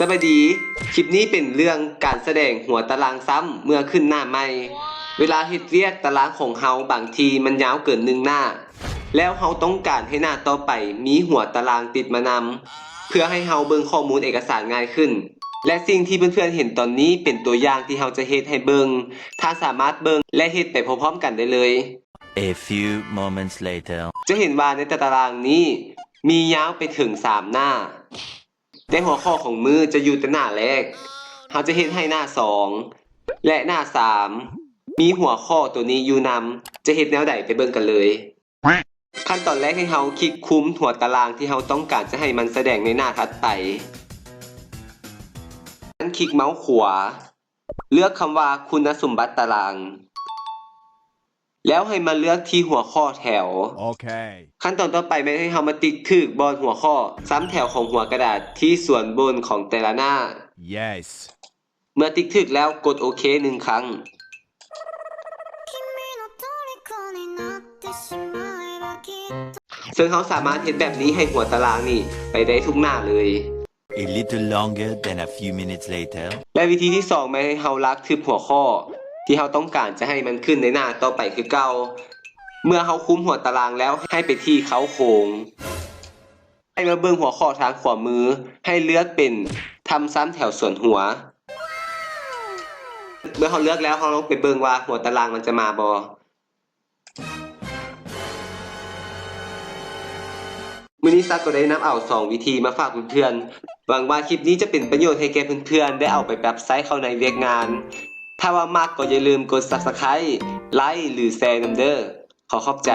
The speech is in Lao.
ສະບາຍດີ, ຄລິບນີ້ເປັນເລື່ອງການສະແດງຫົວຕາລາງຊ້ຳເມື່ອຂຶ້ນໜ້າໃໝ່. ເວລາເຮັດວຽກຕາລາງຂອງເຮົາບາງທີມັນຍາວເກີນໜຶ່ງໜ້າ ແລ້ວເຮົາຕ້ອງການໃຫ້ໜ້າຕໍ່ໄປມີຫົວຕາລາງຕິດມານຳ ເພື່ອໃຫ້ເຮົາເບິ່ງຂໍ້ມູນເອກະສານງ່າຍຂຶ້ນ. ແລະ ສິ່ງທີ່ເພື່ອນໆເຫັນຕອນນີ້ເປັນຕົວຢ່າງທີ່ເຮົາຈະເຮັດໃຫ້ເບິ່ງ. ທ່ານສາມາດເບິ່ງ ແລະ ເຮັດໄປພ້ອມໆກັນໄດ້ເລີຍ. A few moments later. ຈະເຫັນວ່າໃນຕາລາງນີ້ມີຍາວໄປເຖິງສາມໜ້າ, ແຕ່ຫົວຂໍ້ຂອງມື້ຈະຢູ່ແຕ່ໜ້າແລກ. ເຮົາຈະເຮັດໃຫ້ໜ້າສອງ ແລະ ໜ້າສາມ ມີຫົວຂໍ້ໂຕນີ້ຢູ່ນຳ. ຈະເຮັດແນວໃດໄປເບິ່ງກັນເລີຍ. ຂັ້ນຕອນແລກໃຫ້ເຮົາຄລິກຄຸມຫົວຕາລາງທີ່ເຮົາຕ້ອງການຈະໃຫ້ມັນສະແດງໃນໜ້າຖັດໄປ. ນັ້ນຄລິກເມົາຂວາ ເລືອກຄຳວ່າຄຸນນະສົມບັດຕາລາງ ແລ້ວໃຫ້ມາເລືອກທີ່ຫົວຂໍ້ແຖວ. ໂອເຄ. ຂັ້ນຕອນຕໍ່ໄປແມ່ນໃຫ້ເຮົາມາຕິກຖືກບ່ອນຫົວຂໍ້ຊ້ຳແຖວຂອງຫົວກະດາດທີ່ສ່ວນບົນຂອງແຕ່ລະໜ້າ. Yes. ເມື່ອຕິກຖືກແລ້ວກົດໂອເຄໜຶ່ງຄັ້ງ. ເຊິ່ງເຮົາສາມາດເຮັດແບບນີ້ໃຫ້ຫົວຕາລາງນີ້ໄປໄດ້ທຸກໜ້າເລີຍ. A little longer than a few minutes later. ແລະ ວິທີທີສອງແມ່ນໃຫ້ເຮົາລາກທຶບຫົວຂໍ້ທີ່ເຮົາຕ້ອງການຈະໃຫ້ມັນຂຶ້ນໃນໜ້າຕໍ່ໄປຄືເກົ່າ. ເມື່ອເຮົາຄຸມຫົວຕາລາງແລ້ວ ໃຫ້ໄປທີ່ເຄົ້າໂຄງ. ໃຫ້ມາເບິ່ງຫົວຂໍ້ທາງຂວາມື, ໃຫ້ເລືອກເປັນທຳຊ້ຳແຖວສ່ວນຫົວ. ເມື່ອເຮົາເລືອກແລ້ວ, ເຮົາລອງໄປເບິ່ງວ່າຫົວຕາລາງມັນຈະມາບໍ່. ມື້ນີ້ຊັກກໍໄດ້ນຳເອົາສອງວິທີມາຝາກເພື່ອນໆ. ຫວັງວ່າຄລິບນີ້ຈະເປັນປະໂຫຍດໃຫ້ແກ່ເພື່ອນໆ ໄດ້ເອົາໄປປັບໃຊ້ເຂົ້າໃນວຽກງານ. ຖ້າວ່າມັກກໍຢ່າລືມກົດ Subscribe, Like ຫຼື Share ນຳເດີ້. ຂໍຂອບໃຈ.